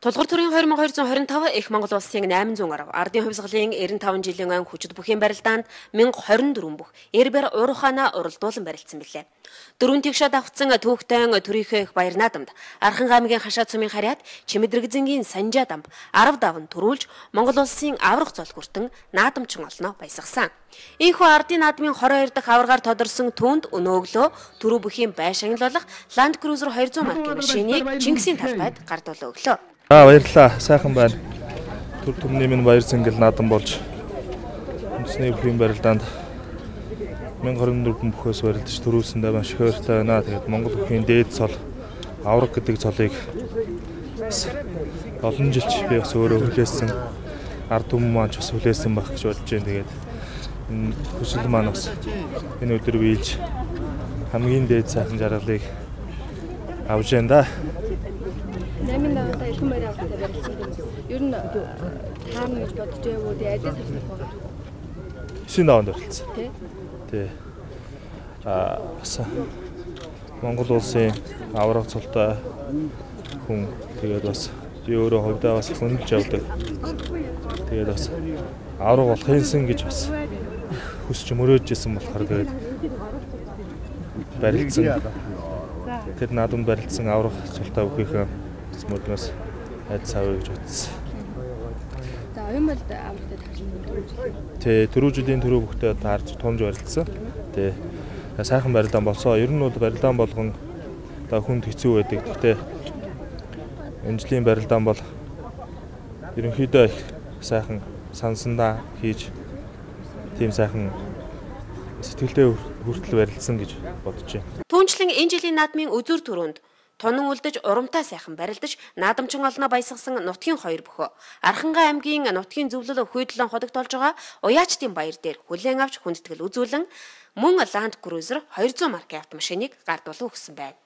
Тулгуур төрийн 2225 их Монгол улсын 810 ардын хувьсгалын 95 жилийн ан хүчит бүхийн барилдаанд 1024 бүх эрбэр уурхаанаа уралдуулан барилцсан билээ. Дөрвөн тэгшээ давхцсан түүхтэн төрийнхөө их баяр наадамд Архан аймгийн Хашаа цумын харьяат Чимэдрэгзэнгийн Санжаа дамб 10 давн төрүүлж Монгол улсын аврах зол хүртэн наадамчин олноо баясгасан. Ийхүү ардын наадмын 22 дахь аваргаар тодорсон түүнд өнөө өглөө түрүү бүхийн байшин болох Land Cruiser 200 маркийн машиныг Чингисийн талбайд гардуулан өглөө. Баярлалаа. Сайхан байна. Төр түмний минь баяр зингэл наадам болж үндэсний бүхийн барилдаанд 1024 бүхөөс барилдаж төрүүлсэндээ маш их баяртай байна. Тэгээд Монгол бүхийн дээд цол авраг гэдэг цолыг олон жилч би бас өөрөө хүлээсэн, ард түмэн маань ч бас хүлээсэн байх гэж бодож байна. Тэгээд энэ хүсэл маань бас энэ өдөр биелж хамгийн дээд сайхан жаргалыг авч байна да. 8 давтаа эрхэм баяр авахтай барилдсан юм. Ер нь таарна гэж бодож байв уу? Тэгээ адис авсан байгаа. 9 даванд барилцсан. Тий. Бас Монгол улсын авраг цолтой хүн, тэгээд бас би өөрөө хувьдаа бас хөндөж явдаг. Тэгээд бас авраг болох юмсан гэж бас хүсч мөрөөдж исэн болохоор тэгээд барилцсан. Тэр наадамд барилцсан авраг цолтой бүхийнхээ мөрднөөс айд савъя гэж бодсон. За, оюунбалд аврагтай таарсан түрүү жил. Тий, түрүү жилийн түрүү бүхтэй таарч тунж барилцсан. Тий. Сайхан барилдаан болсон. Ер нь бол барилдаан болгон одоо хүнд хэцүү байдаг. Гэхдээ энэ жилийн барилдаан бол ерөнхийдөө их сайхан сансандаа хийж тийм сайхан сэтгэлдээ хүртэл барилцсан гэж бодож байна. Түүнчлэн энэ жилийн наадмын үзүүр түрүүнд тунан үлдэж урамтай сайхан барилдаж наадамчин олноо баясгасан нутгийн хоёр бөхөө Архангай аймгийн нутгийн зөвлөл Хүйдлэн ходогт болж байгаа Уяачдын баяр дээр хүлээн авч хүндэтгэл үзүүлэн мөн Land Cruiser 200 маркийн автомашиныг гардуулан өгсөн байна.